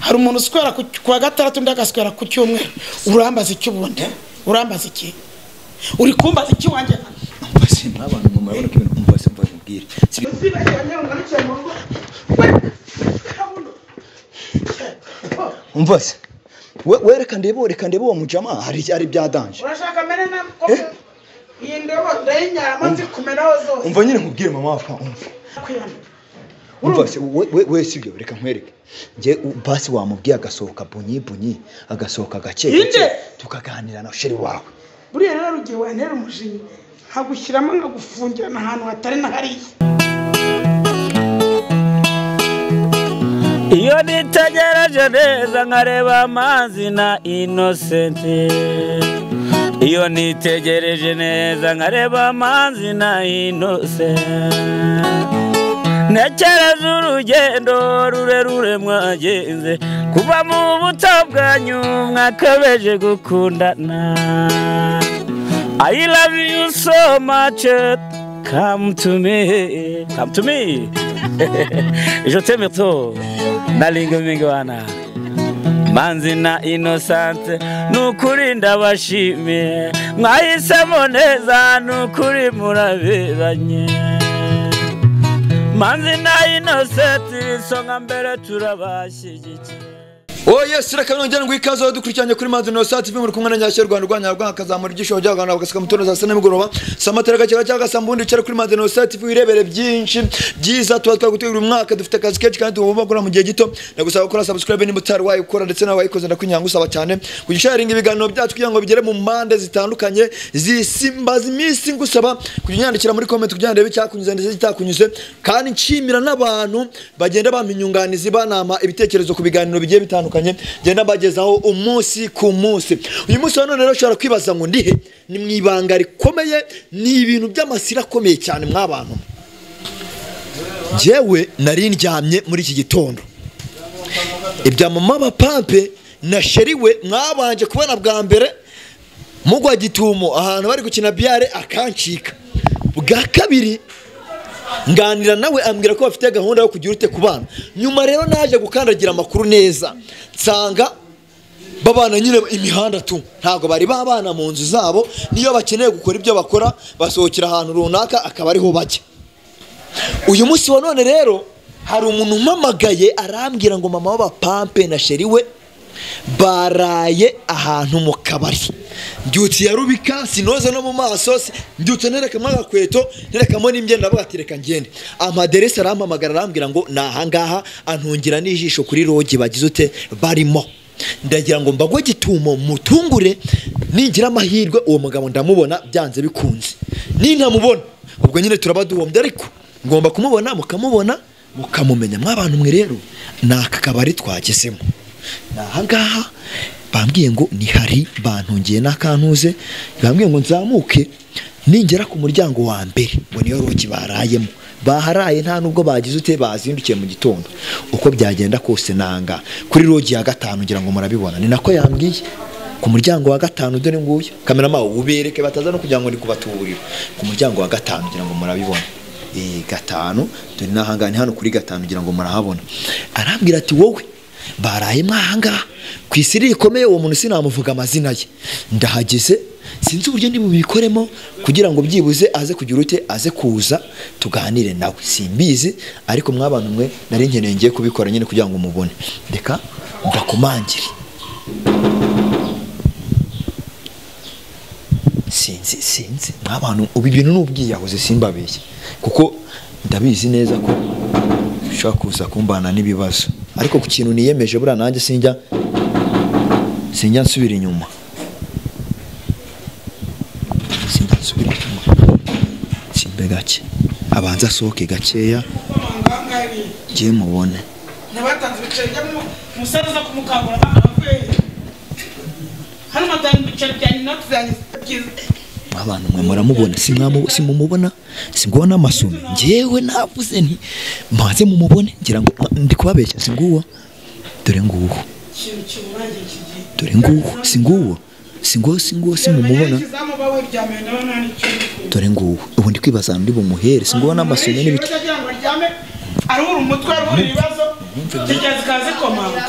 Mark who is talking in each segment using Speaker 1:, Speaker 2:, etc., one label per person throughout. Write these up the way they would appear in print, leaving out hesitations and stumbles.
Speaker 1: Hari umuntu uswera ku wa gatandatu undi agaswera ku cyumweru. Urambaza iki ubundi? Urambaza iki? Uri kumbaza iki wanjye?
Speaker 2: Umva mw'abantu mwe murabona ko ibintu umva se mva nkubwire. Umva se. We reka ndebe uwo mujama hari bya danger.
Speaker 1: Urashaka mene na iyi ndobo ndayinyama nzi kumenaho zose.
Speaker 2: Umva nyine nkubwire mama wafa umva. Umva se we sibyo reka nkwereke. Nje basi wamubwiye agasohoka bunyi bunyi agasohoka gake gake tukaganira na sheri wawe.
Speaker 1: Buriya rero rugiye wantera umujinya nkagushyiramo nkagufungirana ahantu hatari na hariya.
Speaker 3: Iyo nitegereje neza nkareba amazi na Innocent. Iyo nitegereje neza nkareba amazi na Innocent. Ntekereza urugendo rurerure mwagenze kuva mu buto bwanyu mwakabeje gukundana. I love you so much, come to me, come to me. Je t'aime trop, nalinga mingwana. Manzi na Innocent, nukuri ndabashimiye, mwahisemo neza nukuri muraberanye. Manzi na Innocent, isonga mbere turabashyigikiye.
Speaker 2: Oh yes, reka nongera ngo ikaze dukurikiranye kuri Manzi Innocent TV muri kumwe na Nyashya Rwanda Rwanda Rwanda kazamura igisho bya Rwanda bagasika mutono za sena nimugoroba samatera gake cyangwa sambundi icara kuri Manzi Innocent TV wirebere byinshi byiza tuba twagutegura umwaka dufite akazi kenshi kandi tugomba gukora mu gihe gito. Ndagusaba gukora subscribe niba utari wayikora ndetse nawe wayikoze ndakunyanga usaba cyane kugisharinga ibiganiro byacu kugira ngo bigere mu mpande zitandukanye zisimbaza iminsi ngusaba kunyandikira muri comment kugira ndebe cyakunyuze ndetse kitakunyuze kandi nshimira n'abantu bagenda bampinyunganizi banama ibitekerezo ku biganiro bigiye bitandukanye genda bagezaho umunsi ku munsi. Uyu munsi wa none rero ushobora kwibaza ngo ndihe ni mu ibanga rikomeye ni ibintu by'amasira akomeye cyane mw'abantu. Jewe nari ndyamye muri iki gitondo ibya mama bapampe na sheri we mwabanje kubona bwa mbere mugwa gitumo ahantu bari gukina biare akancika. Bwa kabiri nganira nawe ambwira ko bafite gahunda yo kugira ute kubana. Nyuma rero naje gukandagira amakuru neza nsanga babana nyine imihanda tu ntago bari babana mu nzu zabo niyo bakeneye gukora ibyo bakora basohokera ahantu runaka akaba ariho bajya. Uyu munsi wa none rero hari umuntu umpamagaye arambwira ngo mama w'abapampe na sheri we baraye ahantu mu kabari. Mbyutse ya rubika sinoze no mu maso mbyutse nerekamo agakweto nerekamo n'imyenda ndavuga ati reka ngende. Amaderese arampamagara arambwira ngo ni ahangaha antungira n'ijisho kuri rogi bagize ute barimo. Ndagira ngo mbagwe gitumo mutungure ningira amahirwe uwo mugabo ndamubona byanze bikunze. Nintamubona ubwo nyine turabaduhombye ariko ngomba kumubona mukamubona mukamumenya. Mwabantu mwe rero ni aka kabari twagezemo. Ahangaha bambwiye ngo ni hari bantungiye n'akantuze bambwiye ngo nzamuke ningera ku muryango wa mbere ngo niyo rogi barayemo. Baharaye nta nubwo bagize ute bazindukiye mu gitondo. Uko byagenda kose nanga kuri rogi ya gatanu ngira ngo murabibona ni nako yambwiye ku muryango wa gatanu dore nguyu kamerama ubereke bataza no kugira ngo ni kubatuburira ku muryango wa gatanu ngira ngo murabibona. Gatanu dore nahangane hano kuri gatanu ngira ngo murahabona. Arambwira ati wowe baraye mwahangaha ku isi rikomeye uwo muntu sinamuvuga amazina ye. Ndahageze sinzi uburyo ndi bubikoremo kugira ngo byibuze aze kugira ute aze kuza tuganire nawe simbizi ariko mwabantu mwe nari nkeneye ngiye kubikora nyine kugira ngo mubone. Reka ndakumangire sinzi mwabantu ubu ibintu n'ubwiyahuze simbabeshye kuko ndabizi neza ko ushobora kuza kumbana n'ibibazo ariko ku kintu niyemeje buriya nanjye sinjya nsubira inyuma. Sinjya nsubira inyuma simbe gake abanza asohoke gakeya ngiye mubone.
Speaker 1: Nabatanze ibiceri musaza kumukangura avuye hano matanga ibiceri byanyu inoti zanyu byiza.
Speaker 2: Abantu mwe muramubona simumubona singubona amasume njyewe navuze nti mbanze mumubone ngira ngo ndi kubabeshya singuwo dore nguwo dore nguwo singuwo singuwo simumubona dore nguwo ubu ndi kwibaza ndi bumuhere singubona amasume n'ibiki
Speaker 1: arubura umutwe arubura ibibazo kigeze kazi komanga.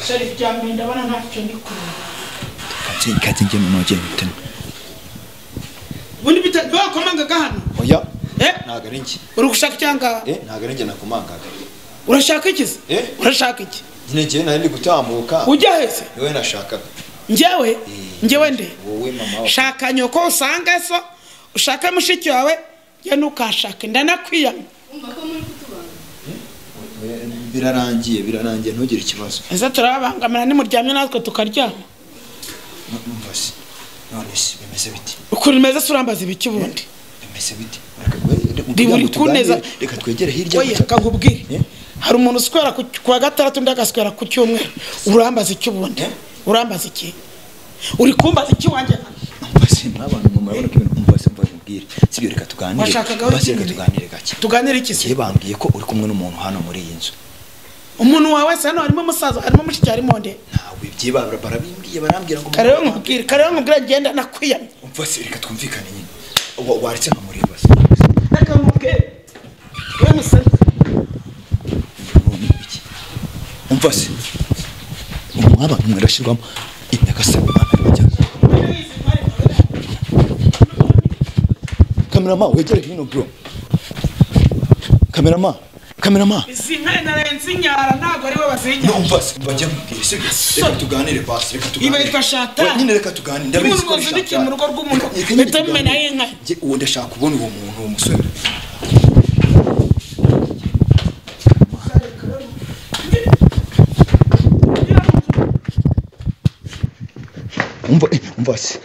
Speaker 1: Shari byambe ndabona ntacyo ndi kureba.
Speaker 2: Katse nge none bitene.
Speaker 1: Ubundi bitakomangaga hano.
Speaker 2: Oya. Ntago ari njye.
Speaker 1: Uri gushaka cyangwa?
Speaker 2: Ntago ari njye nakomangaga.
Speaker 1: Urashaka iki se? Urashaka iki?
Speaker 2: Nyine njye nari ndi gutambuka.
Speaker 1: Ujya hese?
Speaker 2: Niwe nashakaga.
Speaker 1: Njyewe? Njyewe nde?
Speaker 2: Wowe mama wawe.
Speaker 1: Shaka nyoko usanga so, ushaka mushiki wawe, njye ntukashake ndanakwiyamye.
Speaker 4: Umva ko muri kutubanga.
Speaker 2: Birarangiye ntugire ikibazo.
Speaker 1: Ese turabangamira nimuryamye natwe tukaryama.
Speaker 2: Numva se. None se bimeze biti?
Speaker 1: Ukuntu bimeze se urambaza ibiki bundi?
Speaker 2: Bimeze biti? Reka twegere hirya.
Speaker 1: Oya kakubwire. Hari umuntu uswera ku wa gatandatu undi agaswera ku cyumweru. Urambaza iki bundi? Urambaza iki? Uri kumbaza iki wanjye?
Speaker 2: Umva se mw'abantu murabona ko ibintu umva se mva nkubwire. Sibyo reka tuganire. Basi reka tuganire gake.
Speaker 1: Tuganire iki se?
Speaker 2: Njye bambwiye ko uri kumwe n'umuntu hano muri iyi nzu.
Speaker 1: Umuntu wawe se hano harimo umusaza, harimo mushiki, harimo nde?
Speaker 2: Ntawe ibyibabura barabimbwiye barambwira ngo
Speaker 1: Karero nkubwire, karero nkubwire ngenda nakwiyamye.
Speaker 2: Umva se reka twumvikane nyine. Waretse nkamureba se.
Speaker 1: Reka nkubwire. We musore.
Speaker 2: Umva se. Umwaba mwerashirwamo inyagasani Imana yajya. Cameraman wegere hino bro. Cameraman.
Speaker 1: Izi nka narenze inyara ntago ari bo bazinyara.
Speaker 2: Numva se bajya mubwire se. Reka tuganire basi, reka tuganire.
Speaker 1: Iba yitwa Shatani.
Speaker 2: Nyine reka tuganire. Ndabizi ko
Speaker 1: umuntu mu rugo rw'umuntu. Bitemena y'inka.
Speaker 2: Nge uwo ndashaka kubona uwo muntu uwo musore. Umva se.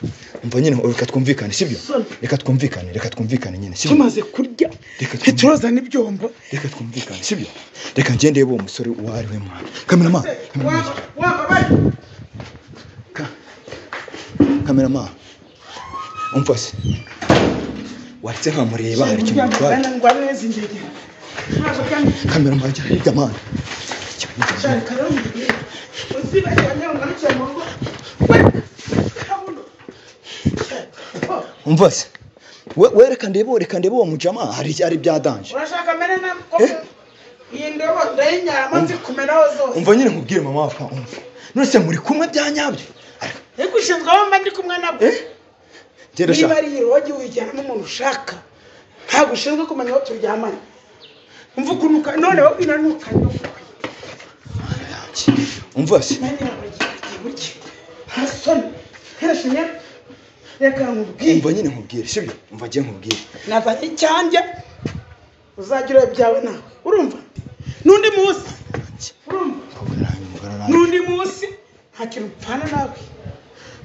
Speaker 2: Umva nyine reka twumvikane sibyo? Reka twumvikane nyine sibyo?
Speaker 1: Tumaze kurya. Ntituroza n'ibyombo.
Speaker 2: Reka twumvikane sibyo? Reka ngende uwo musore uwo ari we mwana. Cameraman. Cameraman. Umva se. Waretse nkamureba hari ikintu bitwaye. Cameraman jya hirya mwana. Umva se. We reka ndebe uwo mujama hari bya danger.
Speaker 1: Urashaka mene na ko iyi ndobo ndayinyama nzi kumenaho zose.
Speaker 2: Umva nyine nkubwire mama wapfa umva. None se muri kumwe bya nyabyo?
Speaker 1: Ariko ushinzwe aho mba ndi kumwe nabwo. Niba ari irogi wijyana n'umuntu ushaka. Ntabwo ushinzwe kumenya aho turyamana. Umva ukuntu none wowe inanukanye.
Speaker 2: Umva se.
Speaker 1: Reka nkubwire.
Speaker 2: Umva nyine nkubwire sibyo? Umva ngiye nkubwire.
Speaker 1: Nazanye icyanjye uzagira ibyawe nawe. Urumva? N'undi munsi. Urumva? N'undi munsi nta kintu upfana nawe.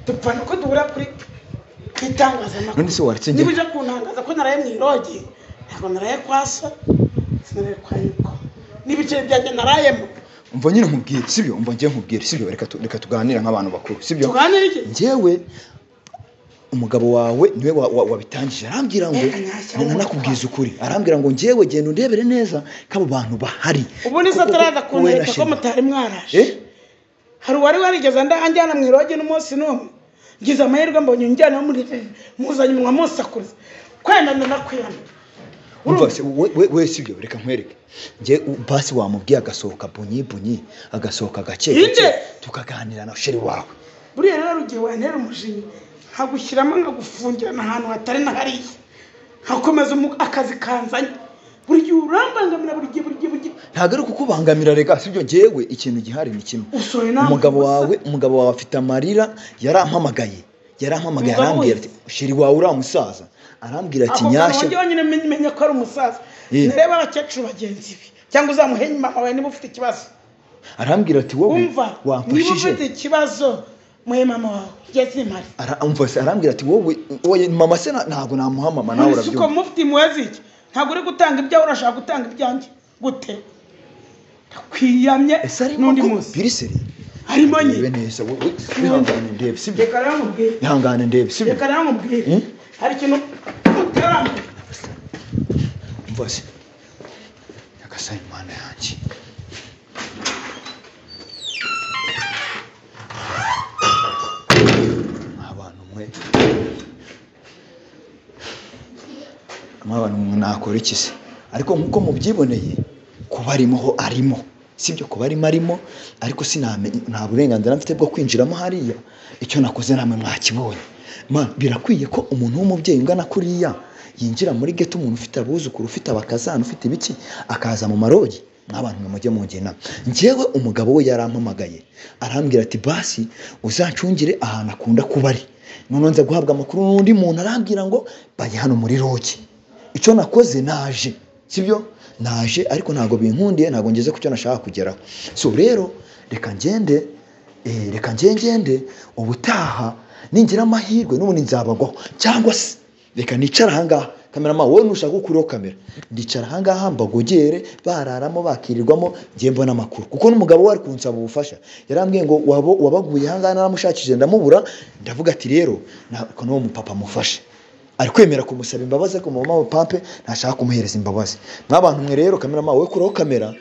Speaker 1: Dupfana ko duhura kuri itangazamakuru.
Speaker 2: None se waretse njye?
Speaker 1: Niba uje kuntangaza ko naraye mu irogi, ntabwo naraye kwa so, sinaraye kwa nyoko. N'ibiceri byanjye narayemo.
Speaker 2: Umva nyine nkubwire sibyo? Umva ngiye nkubwire sibyo? Reka tuganire nk'abantu bakuru sibyo?
Speaker 1: Tuganire iki?
Speaker 2: Njyewe umugabo wawe niwe wabitangije arambwira ngo nanakubwiza ukuri arambwira ngo njyewe genda undebere neza kabo bantu bahari.
Speaker 1: Ubu ni sataraza kuntereka ko mutari mwaraje. Hari uwari warigeze ndanjyana mu irogi n'umunsi n'umwe. Ngize amahirwe mbonye njyana muri muzanye umunwa musakuriza. Kwenda ndanakwiyana.
Speaker 2: Umva se we sibyo reka nkwereke. Nje basi wamubwiye agasohoka bunyi bunyi agasohoka gake tukaganira na sheri wawe.
Speaker 1: Buriya rero ugiye wantera umujinya. Nkagushyiramo nkagufungirana ahantu hatari na hariya. Nkakomeza akazi kanzanye. Buri gihe urambangamira buri gihe.
Speaker 2: Ntabwo ari kukubangamira reka sibyo njyewe ikintu gihari ni kimwe. Umugabo wawe afite amarira yarampamagaye arambwira ati sheri wawe uri umusaza. Arambwira ati nyashya.
Speaker 1: Ako kantu njye menye ko ari umusaza. Nareba abakecuru bagenzi be cyangwa uzamuhe mama wawe niba ufite ikibazo.
Speaker 2: Arambwira ati wowe wamfashije.
Speaker 1: Niba ufite ikibazo muhe mama wawe njye simpari.
Speaker 2: Umva se arambwira ati wowe mama se ntabwo namuha mama nawe urabyumva.
Speaker 1: Uko mufite impuhwe ziki? Ntabwo uri gutanga ibyawe urashaka gutanga ibyanjye gute? Ndakwiyamye n'undi munsi.
Speaker 2: Biriseri
Speaker 1: harimo nye.
Speaker 2: Neza wihangane ndebe sibyo?
Speaker 1: Reka rero nkubwire.
Speaker 2: Ihangane ndebe sibyo?
Speaker 1: Reka rero nkubwire. Hari ikintu utarambwira.
Speaker 2: Umva se. Nyagasani Imana yanjye. Abantu mwe nakora iki se? Ariko nkuko mubyiboneye kuba arimo ho arimo. Sibyo kuba arimo ariko sinamenye, nta burenganzira mfite bwo kwinjiramo hariya. Icyo nakoze namwe mwakibonye. Man, birakwiye ko umuntu w'umubyeyi ungana kuriya yinjira muri ghetto, umuntu ufite abuzukuru, ufite abakazana, ufite ibiki, akaza mu marogi? Mw'abantu mwe mujye mungena. Njyewe umugabo we yarampamagaye arambwira ati basi uzancungire ahantu akunda kuba ari. Noneho nza guhabwa amakuru n'undi muntu arambwira ngo bajye hano muri rogi. Icyo nakoze naje, sibyo naje, ariko ntabwo binkundiye, ntabwo ngeze ku cyo nashaka kugeraho. So rero reka ngende, reka ngende, ubutaha ningira amahirwe n'ubundi nzabagwaho, cyangwa se reka nicara ahangaha. Kamerama wowe nushaka ukuriho kamera, ndicara ahangaha mbagogere, bararamo bakirirwamo, ngiye mbona amakuru. Kuko n'umugabo we ari kunsaba ubufasha, yarambwiye ngo wabaguye ahangaha, naramushakishije ndamubura. Ndavuga ati rero ntabwo n'uwo mupapa mufashe. Ari kwemera kumusaba imbabazi, ariko mama wa Pampe ntashaka kumuhereza imbabazi. Mw'abantu mwe rero, kamerama wowe kuriho kamera,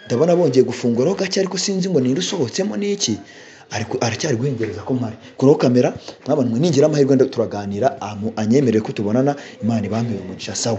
Speaker 2: ndabona bongeye gufunguraho gake, ariko sinzi ngo ninde usohotsemo n'iki. Ariko aracyari guhengereza ko mpari kuriho kamera. Mw'abantu mwe, ningira amahirwe turaganira, anyemerere ko tubonana. Imana ibampe umugisha. Sawa.